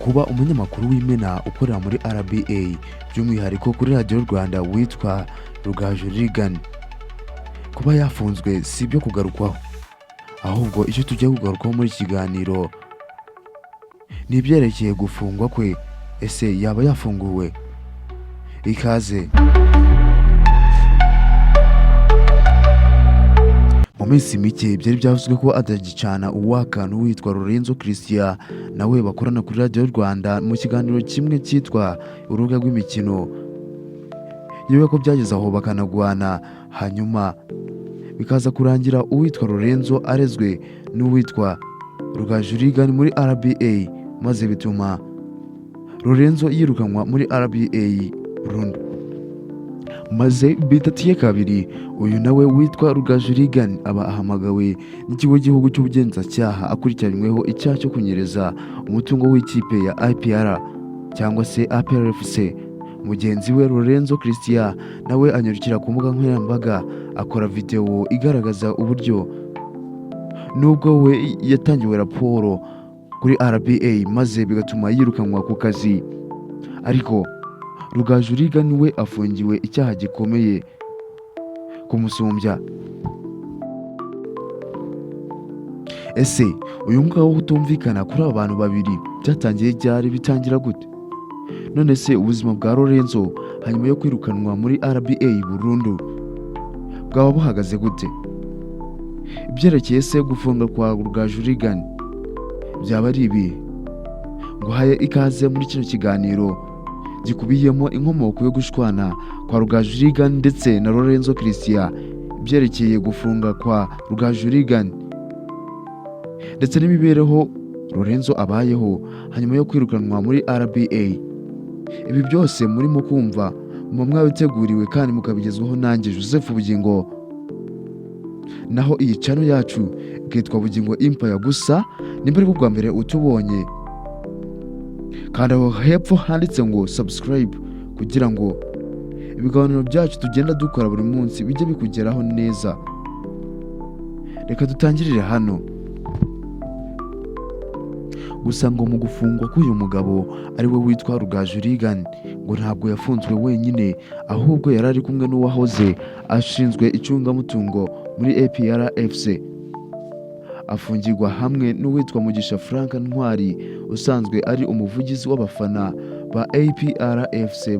Kuba umunyamakuru w'imena ukorera muri RBA, by'umwihariko kuri Radiyo Rwanda, witwa Rugaju Reagan, kuba yafunzwe si ibyo kugarukwaho, ahubwo icyo tugiye kugarukaho muri iki kiganiro ni ibyerekeye gufungwa kwe. Ese yaba yafunguwe? Ikaze. Mu minsi mike byari byavuzwe ko atagicana uwaka n'uwitwa Lorenzo Christian, nawe bakorana kuri Radiyo Rwanda mu kiganiro kimwe cyitwa Urubuga rw'Imikino, yewe ko byageze aho bakanagwana, hanyuma bikaza kurangira uwitwa Lorenzo arezwe n'uwitwa Rugaju Reagan muri RBA, maze bituma Lorenzo yirukanwa muri RBA burundu. Maze bidatiye kabiri, uyu nawe witwa Rugaju Reagan aba ahamagawe n'Ikigo cy'Igihugu cy'Ubugenzacyaha, akurikiranyweho icyaha cyo kunyereza umutungo w'ikipe ya APR cyangwa se APRFC. Mugenzi we Lorenzo Christian nawe anyarukira ku mbuga nkoranyambaga, akora videwo igaragaza uburyo nubwo we yatangiwe raporo kuri RBA maze bigatuma yirukanwa ku kazi, ariko Rugaju Reagan we afungiwe icyaha gikomeye kumusumbya. Ese uyu mwuka wo kutumvikana kuri aba bantu babiri byatangiye ryari, bitangira gute? None se ubuzima bwa Lorenzo hanyuma yo kwirukanwa muri RBA burundu bwaba buhagaze gute? Ibyerekeye se gufunga kwa Rugaju Reagan byaba ari ibi? Nguhaye ikaze muri kino kiganiro gikubiyemo inkomoko yo gushwana kwa Rugaju Reagan ndetse na Lorenzo Christian, ibyerekeye gufunga kwa Rugaju Reagan ndetse n'imibereho Lorenzo abayeho hanyuma yo kwirukanwa muri RBA. Ibi byose murimo kumva muba mwabiteguriwe kandi mukabigezwaho nanjye Joseph Bugingo, naho iyi channel yacu ikitwa Bugingo Empire. Gusa nimba ari bwo bwa mbere utubonye, kanda aho hepfo handitse ngo subscribe kugira ngo ibiganiro byacu tugenda dukora buri munsi bijye bikugeraho neza. Reka dutangirire hano. Gusa ngo mu gufungwa k'uyu mugabo ari we witwa Rugaju Reagan, ngo ntabwo yafunzwe wenyine, ahubwo yari ari kumwe n'uwahoze ashinzwe icungamutungo muri APR FC, afungirwa hamwe n'uwitwa Mugisha Frank Ntwari usanzwe ari umuvugizi w'abafana ba APR FC.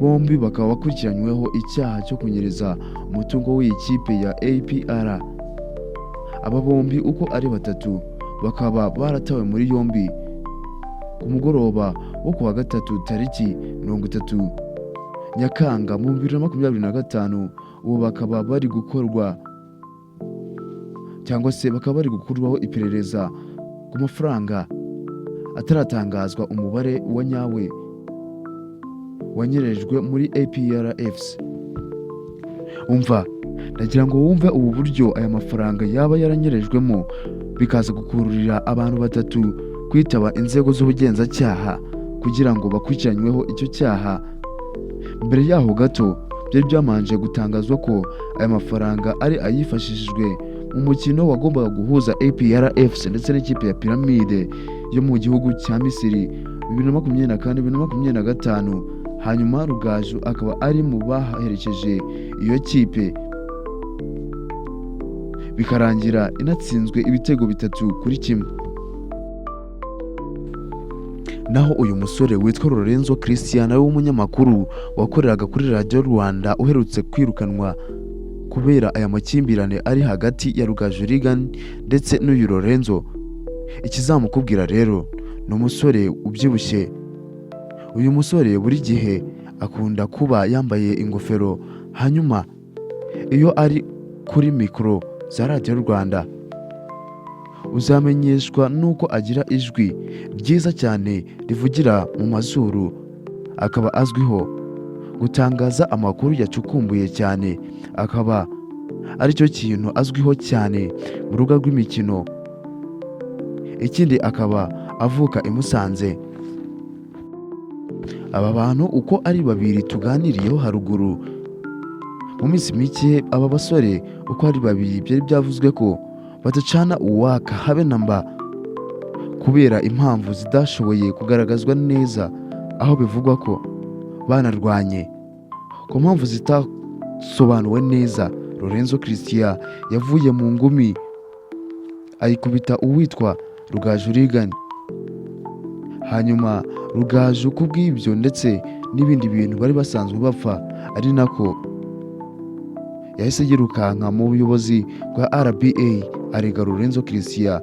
Bombi bakaba bakurikiranyweho icyaha cyo kunyereza umutungo w'iyi kipe ya APR. Aba bombi uko ari batatu bakaba baratawe muri yombi ku mugoroba wo kuwa gatatu tariki 30 Nyakanga mu 2025. Ubu bakaba bari gukorwa cyangwa se bakaba bari gukurwaho iperereza ku mafaranga ataratangazwa umubare wa nyawe wanyerejwe muri APR FC. Umva, ndagira ngo wumve ubu buryo aya mafaranga yaba yaranyerejwemo, bikaza gukururira abantu batatu kwitaba inzego z'ubugenzacyaha kugira ngo bakurikiranyweho icyo cyaha. Mbere yaho gato byari byamanje gutangazwa ko aya mafaranga ari ayifashishijwe mu mukino wagombaga guhuza APR FC ndetse n'ikipe ya Pyramide yo mu gihugu cya Misiri 2024, 2025, hanyuma Rugaju akaba ari mu baherekeje iyo kipe, bikarangira inatsinzwe ibitego 3-1. Naho uyu musore witwa Lorenzo Christian, nawe w'umunyamakuru wakoreraga kuri Radiyo Rwanda, uherutse kwirukanwa kubera aya makimbirane ari hagati ya Rugaju Reagan ndetse n'uyu Lorenzo, ikizamukubwira rero ni umusore ubyibushye. Uyu musore buri gihe akunda kuba yambaye ingofero, hanyuma iyo ari kuri mikoro za Radiyo Rwanda uzamenyeshwa n'uko agira ijwi ryiza cyane rivugira mu mazuru, akaba azwiho gutangaza amakuru yacukumbuye cyane, akaba aricyo kintu azwiho cyane mu rubuga rw'imikino. Ikindi akaba avuka i Musanze. Aba bantu uko ari babiri tuganiriyeho haruguru, mu minsi mike aba basore uko ari babiri byari byavuzwe ko badacana uwaka habe na mba. Kubera impamvu zidashoboye kugaragazwa neza, aho bivugwa ko banarwanye ku mpamvu zitasobanuwe neza, Lorenzo Christian yavuye mu ngumi ayikubita uwitwa Rugaju Reagan. Hanyuma Rugaju, ku bw'ibyo ndetse n'ibindi bintu bari basanzwe bapfa, ari nako yahise yirukanka mu buyobozi bwa RBA, arega Lorenzo Christian,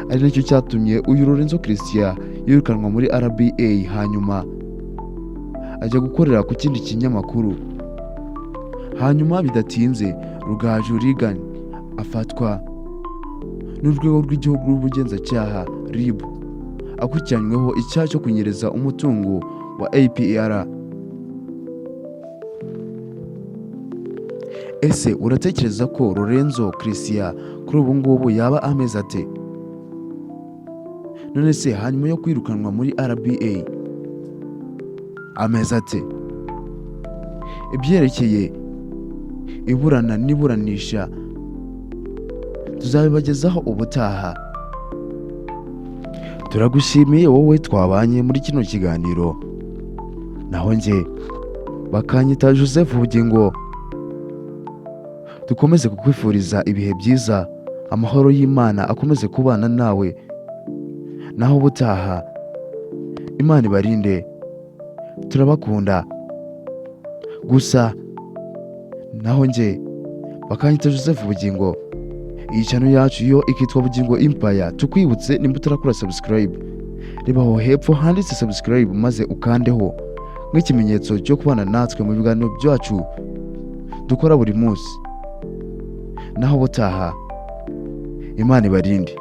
ari nacyo cyatumye uyu Lorenzo Christian yirukanwa muri RBA, hanyuma ajya gukorera ku kindi kinyamakuru. Hanyuma bidatinze Rugaju Reagan afatwa n'Urwego rw'Igihugu rw'Ubugenzacyaha, RIB, akurikiranyweho icyaha cyo kunyereza umutungo wa APR. Ese uratekereza ko Lorenzo Christian kuri ubu ngubu yaba ameze ate? None se hanyuma yo kwirukanwa muri RBA ameze ate? Ibyerekeye iburana n'iburanisha tuzabibagezaho ubutaha. Turagushimiye wowe twabanye muri kino kiganiro. Naho njye bakanyita Joseph Bugingo. Dukomeze kukwifuriza ibihe byiza, amahoro y'Imana akomeze kubana nawe. Naho ubutaha, Imana ibarinde, turabakunda gusa. Naho njye bakanyita Joseph Bugingo, iyi channel yacu yo ikitwa Bugingo Empire. Tukwibutse, nimba utarakora subscribe, reba aho hepfo handitse subscribe maze ukandeho nk'ikimenyetso cyo kubana natwe mu biganiro byacu dukora buri munsi. Naho ubutaha, Imana ibarinde.